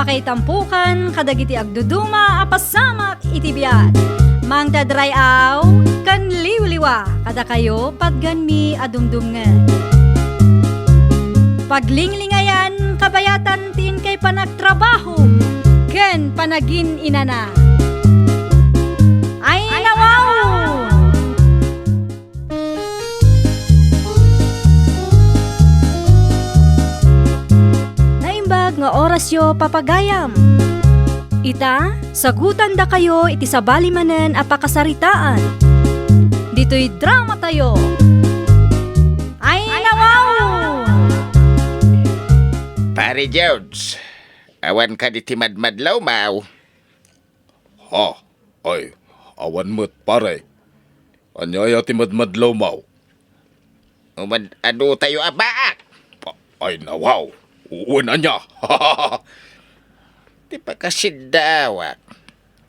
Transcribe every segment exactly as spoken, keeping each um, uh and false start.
Pakaitampokan kadagiti agduduma a pasamak iti biag. Mangted ray-aw ken liwliwa kadakayo patganmi a dumdumngeg. Paglinglingayan kabayatan ti inkay panagtrabaho ken panagin-inana. Ay, nawaw! Naimbag nga orasyo, papagayam. Ita, sagutandakayo iti sabali manen a pakasaritaan. Ditoy dramatayo. Ay, nawaw! Pare George, awan kadi ti madmadlaw, maw? Ha? Ay, awan met, pare. Ania aya ti madmadlaw, maw? Umad-adotayo a baak. Pa-, ay, nawaw. Wen ania? Ti pakasiddawak.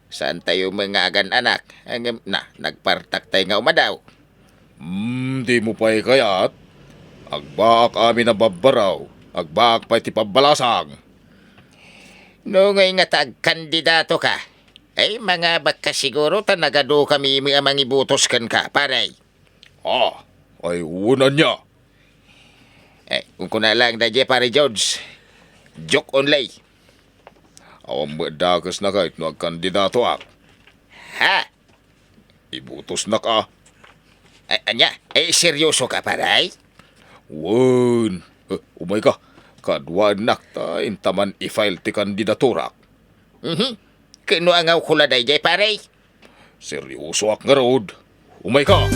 Saantayo met nga agan-anak. Ngem, na, nagpartaktay nga umadaw. Hmm, dimo pay kayat? Agbaak amin a babbaraw. Agbaak pay ti pabbalasang. No ngay nga ta agkandidatoka, ay, mangabakka siguro ta nagadukami met a mangibutos kenka, pare. Ah, ay, wen ania? Eh, kunkuna lang daydiay, Pare George. Joke only. Awan met dakesna ket no agkandidatoak. Ha? Ibutosnak a. A-, ania? Eh, seryosoka, pare? Wen. Eh, umayka. Kaduaennak ta inta man i-file ti kandidaturak. Mhm. Ket no angawko la daydiay, pare? Seryosoak ngarud. Umayka!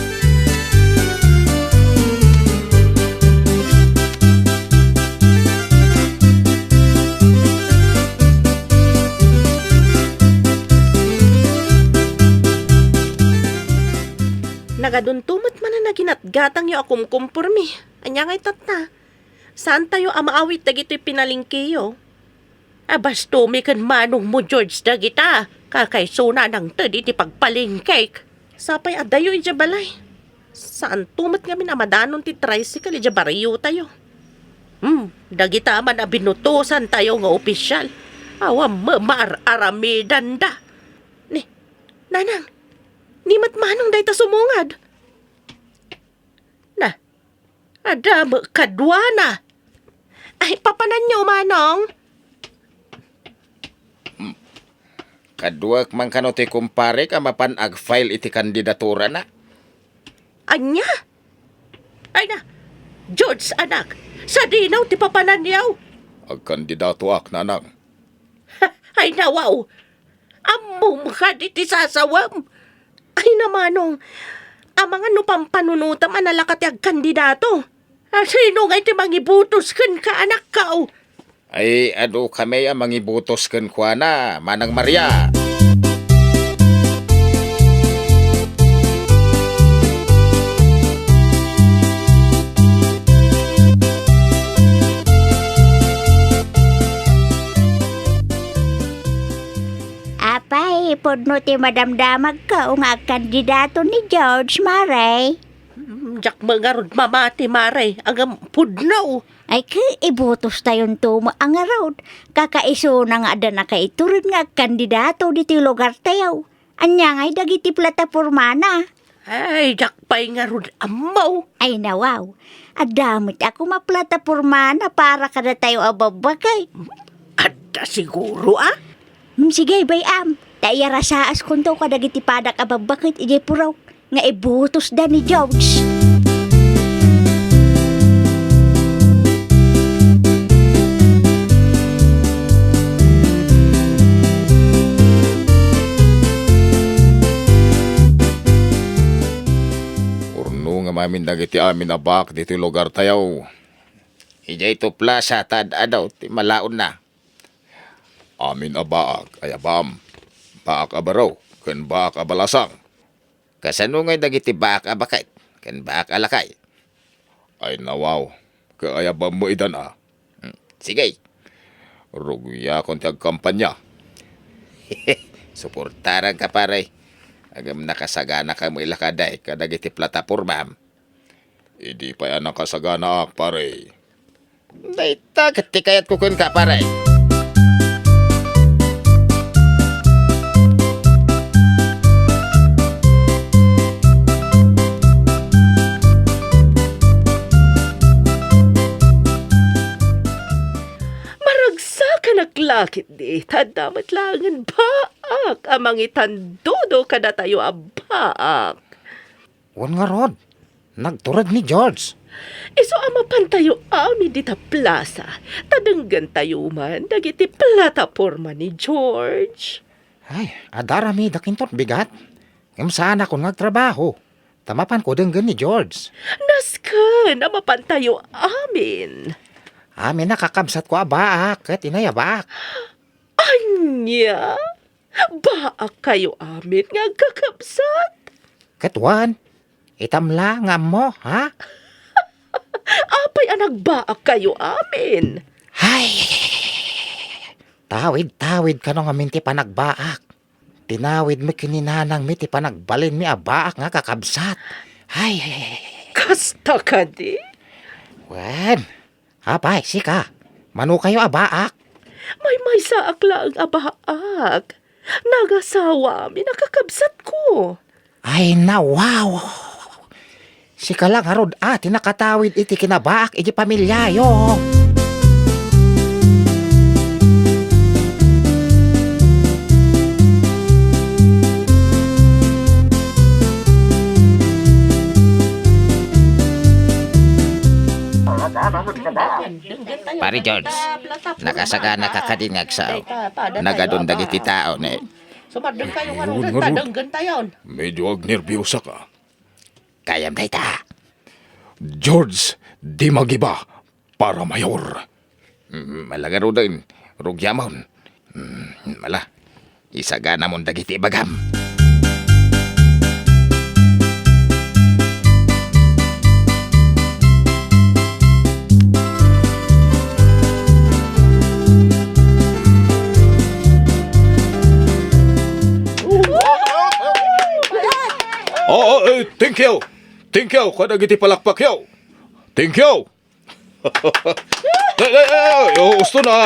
Nagadunto met manen a ginatgatangyo a kumkumpormi. Ania ngay tatta? Saantayo a maawit dagitoy pinalengkeyo? Abastomi ken manongmo, George, dagita. Kakaisuna a nangted iti pagpalengkek. Sapay adayo idiay balay. Saanto met ngamin a madanon ti tricycle idiay barriotayo. Hmm, dagita man a binutosantayo nga opisyal. Awan met maar-aramidanda. Ni, Nanang, ni met manong dayta sumungad. Na, adda met kaduana. Ay, papananyo, manong? Kaduak man kano ti kumparek a mapan ag-file iti kandidaturana. Ania? Ay na, George, anak, sadino ti papananyo? Agkandidatoak, nanang. Ay, nawaw! Ammom kadi ti sasawem? Ay, namanong, amangan no pampanunotem a nalaka ti agkandidato. A, sino ngay ti mangibutos kenka, anakko? Ay, adu kami a mangibutos kenkuana, Manang Maria. Apay, pudno ti madamdamagko nga agkandidato ni George, Mare. Mm, diak met ngarud mamati, Mare, ngem pudno. Ay, ket ibutostayonto met a ngarud. Kakaisuna nga adda nakaitured nga agkandidato ditoy lugartayo. Ania ngay dagiti platapormana? Ay, diak pay ngarud ammo. Ay, nawaw. Adda met a koma platapormana para kadatayo a babbaket. Adda siguro, a? Hmm, sige, bay-am. Ta iyarasaaskonto kadagiti padak a babbaket idiay purok nga ibutosda ni George. Pudno nga amin dagiti amin a baak ditoy lugartayo. Idiay to plaza ta ad-adaw ti malaonna. Amin a baak, ay, abam. Baak a baro, ken baak a balasang. Kasano ngay dagiti baak a baket, ken baak a lakay? Ay, nawaw, kaayabam mo idan a. Hmm, sige. Rugiakon ti agkampanya. Suportaranka, pare. Ngem nakasaganaka met la kadi kadagiti platapormam. Idi pay a nakasaganaak, pare. Dayta ket ti kayatko kenka, pare. Baak ketdi, ta adda met laengen baak a mangitandudo kadatayo a baak. Wen ngarud, nagtured ni George. Isu a mapantayo amin dita plaza, ta denggentayo man dagiti plataporma ni George. Ay, adda aramidek inton bigat. Ngem saanakon nga agtrabaho, ta mapanko denggen ni George. Nasken a mapantayo amin. Amin a kakabsatko a baak ket inayabak. Ania? Baakkayo amin nga agkakabsat? Ket wen, itam la nga ammo, ha? Apay a nagbaakkayo amin? Ay! Tawid-tawid kano ngamin ti panagbaak. Tinawidmi ken ni nanangmi ti panagbalinmi a baak nga kakabsat. Ay, ay, ay, ay. Kasta kadi? Wen, apay, sika, mano kayo a baak? Maymaysaak laeng a baak. Nagasawami, nakakabsatko. Ay, nawaw! Sika la ngarud a ti nakatawid iti kinabaak iti pamiliayo. Pare George, nakasagana ka kadi nga agsao? Nagadun dagiti tao, ne? Sumardeng kayo nga Ayun, rudod, ngarud. Tadenggen tayon. Medyo agnerbiosa ka. Kayam dayta. George Dimagiba para mayor. Mm, mala ngaruden, rugyamon. Mm, mala. Isaganamon dagiti ibagam. Oh, oh, eh, thank you. Thank you kadagiti palakpakyo. Thank you. Ay, ay, ay, ay, oh, usto na.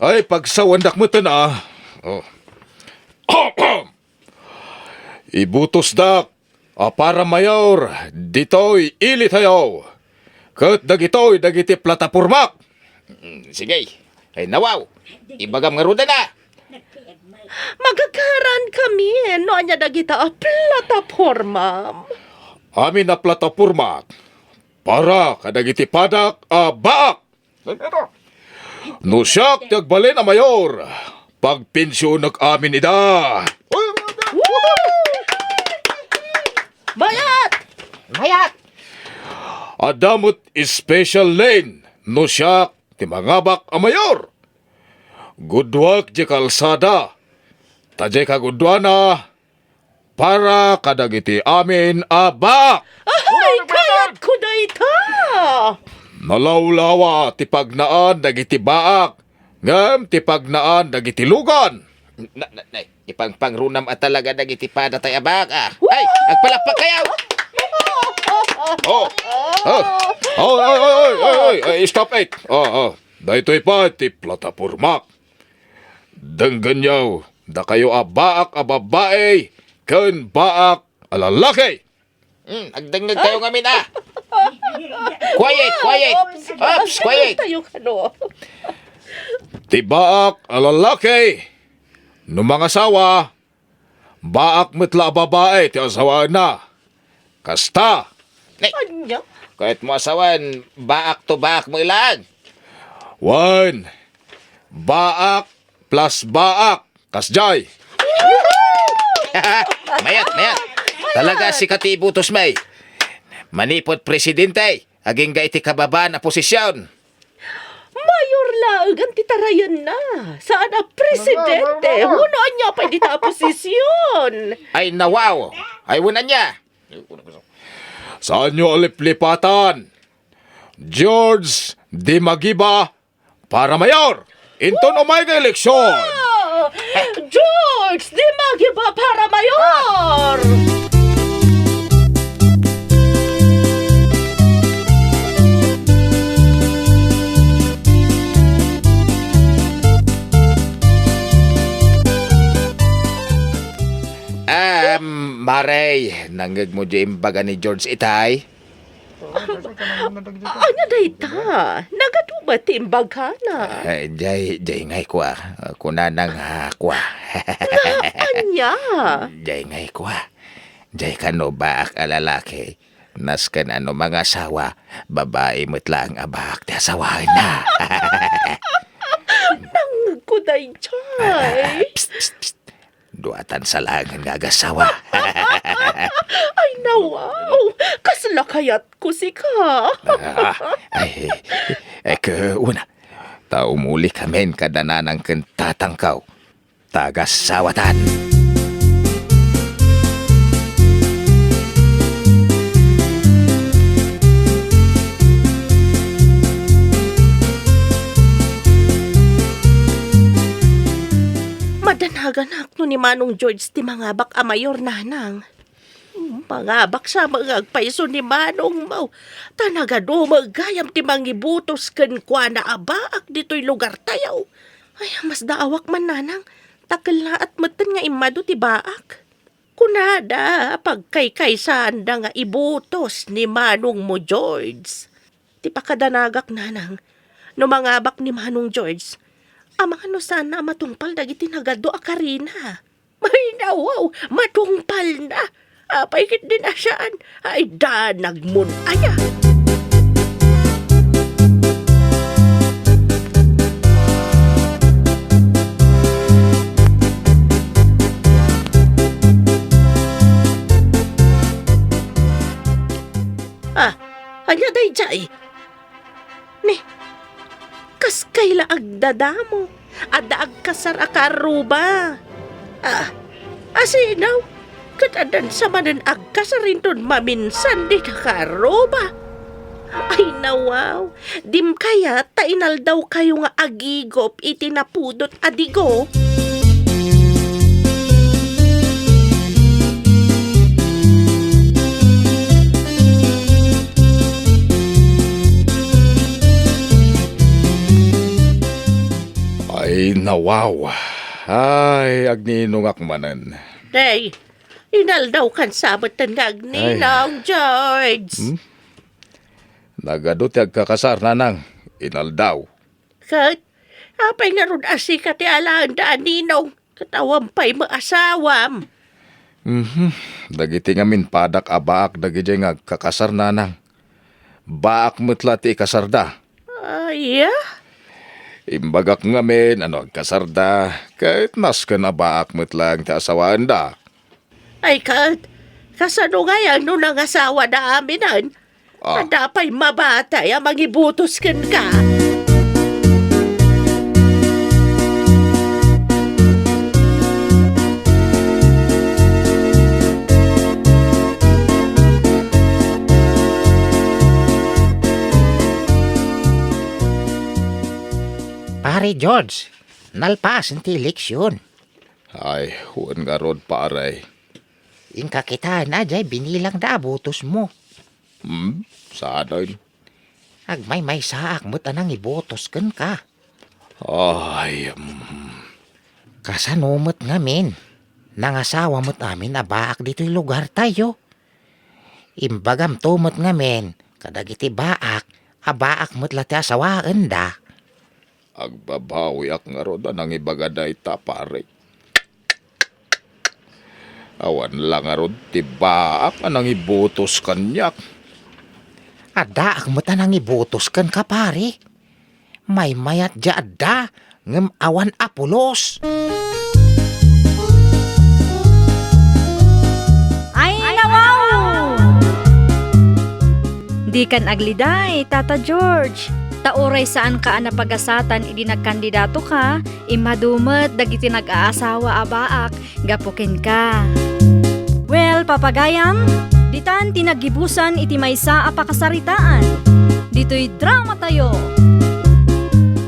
Ay, pagsawandak met na. Oh. Ibutosdak a para mayor ditoy ili tayo. Ket dagitoy dagiti platapormak. Mm, sige. Ay, nawaw. Ibagam ngaruden a. Magagaran kami no ania dagita a plataporma. Amin a plataporma para kadagiti padak a baak. No siak ti agbalin a mayor, pagpensionek amin ida. Mayat! Mayat! Adda met special lane no siak ti mangabak a mayor. Gudduak diay kalsada, ta diay kagudduana, para kadagiti amin a baak. Ay, kayatko dayta! Nalawlawa ti pagnaan dagiti baak, ngem ti pagnaan dagiti lugan. Na, na, na, ipangpangrunam a talaga dagiti padatay a baak, a. Ay, agpalakpak kayo! Oh! Oh! Oh, ay, ay, ay, ay, ay, stop it! Oh, oh. Daytoy pa ti platapormak. Denggenyo, dakayo a baak a babbai ken baak a lalaki. Hmm, agdengngeg kayo ngamin, a. Quiet, quiet. Ops, ops, quiet. Tayo kano. Ti baak a lalaki, no mangasawa, baak met la a babai ti asawaenna. Kasta. Ania? Kayatmo asawan, baak to baak mo ilan. Wen, baak plus baak. Kasjay. Mayat, mayat. Talaga sika ti ibutos, may. Manipud presidente, agingga iti kababaan a posisyon. Mayor laeng ti tarayenna. Saan a presidente. Huno ania pay dita a posisyon. Ay, nawaw. Ay, wen ania. Saanyo a liplipatan. George Dimagiba para mayor. Inton umay nga eleksyon. Oh! George Dimagiba para mayor! Em, Mare, nangngegmo diay imbaga ni George itay? Ania dayta? Nagadu met ti imbagana. Eh, jay, jay ngay kua. Kunana nga kua. Nga ania? Jay ngay kua. Jay kano baak a lalaki. Nasken a no mangasawa, babai met laeng a baak ti asawaenna. Nangngegko dayjay. Ah, psst, psst, psst. Duatan sa laengen nga agasawa. Ay, nawaw! Kasla kayatko sika! Ah, ay, eh, ke, una, ta umuli kamin kada nanang ken tatangko. Tagasawatan. Madanaganak no ni Manong George ti mangabak a mayor, nanang. Mangabak sa nga agpayso ni manongmo. Ta nagadu met gayam ti mangibutos kenkuana a baak ditoy lugartayo. Ay, masdaawak man, nanang, ta kellaat metten nga immadu ti baak. Kunada a pagkaykaysaanda nga ibutos ni manongmo, George. Ti pakadanagak, nanang, no mangabak ni Manong George, amangan no saanna a matungpal dagiti nagadu a karina. Ay, nawaw, matungpalna. Apay ketdin a saan? Ay, danagmon aya. Ah, ania dayjay? Ni, kas kayla agdadamo, adda agkasar a kaarruba. Ah, asino? Ket addan sa manen agkasar inton maminsan dita kaarruba. Ay, nawaw, dim kayat ta inaldawkayo nga agigup iti napudot a digo? Ay, nawaw. Ay, agninongak manen. Day, inaldawkan sa metten nga agninong, George. Hmm? Nagadu ti agkakasar, nanang. Inaldaw. Ket, apay ngarud a sika ti alaenda a ninong, ket awan pay met asawam? Mhm. Dagiti ngamin padak a baak dagidiay nga agkakasar, nanang. Baak met la ti ikasarda. Aya? Imbagak ngamin a no agkasarda, ket nasken a baak met laeng ti asawaenda. Ay ket, kasano ngay a no nangasawada aminen? Ah. Adda pay mabatay a mangibutos kenka? Pare George, nalpasen ti eleksyon. Ay, wen ngarud, pare. Inka kitaen a jay binilangda a botosmo. Hmm? Saanen? Agmaymaysaak met a nangibotos kenka. Ay, mm. Kasano met ngamin? Nangasawa met amin a baak ditoy lugartayo. Imbagamto met ngamin kadagiti baak a baak met la ti asawaenda. Agbabawiak ngarud a nangibaga dayta, pare. Awan la ngarud ti baak a nangibotos kaniak. Addaak met a nangibotos kenka, pare. Maymayat diay adda, ngem awan a pulos. Ay, nawaw! Dikan agliday, Tata George. Ta uray saanka a napagasatan idi nagkandidatoka, immadu met dagiti nag-aasawa a baak gapu kenka. Well, papagayam, ditan ti naggibusan iti maysa a pakasaritaan. Ditoy dramatayo.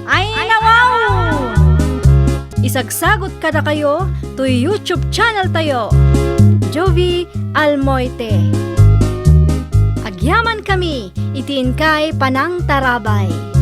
Ay, nawaw! Isagsagot kadakayo toy YouTube channel tayo, Jovie Almoite. Agyamankami iti inkay panangtarabay.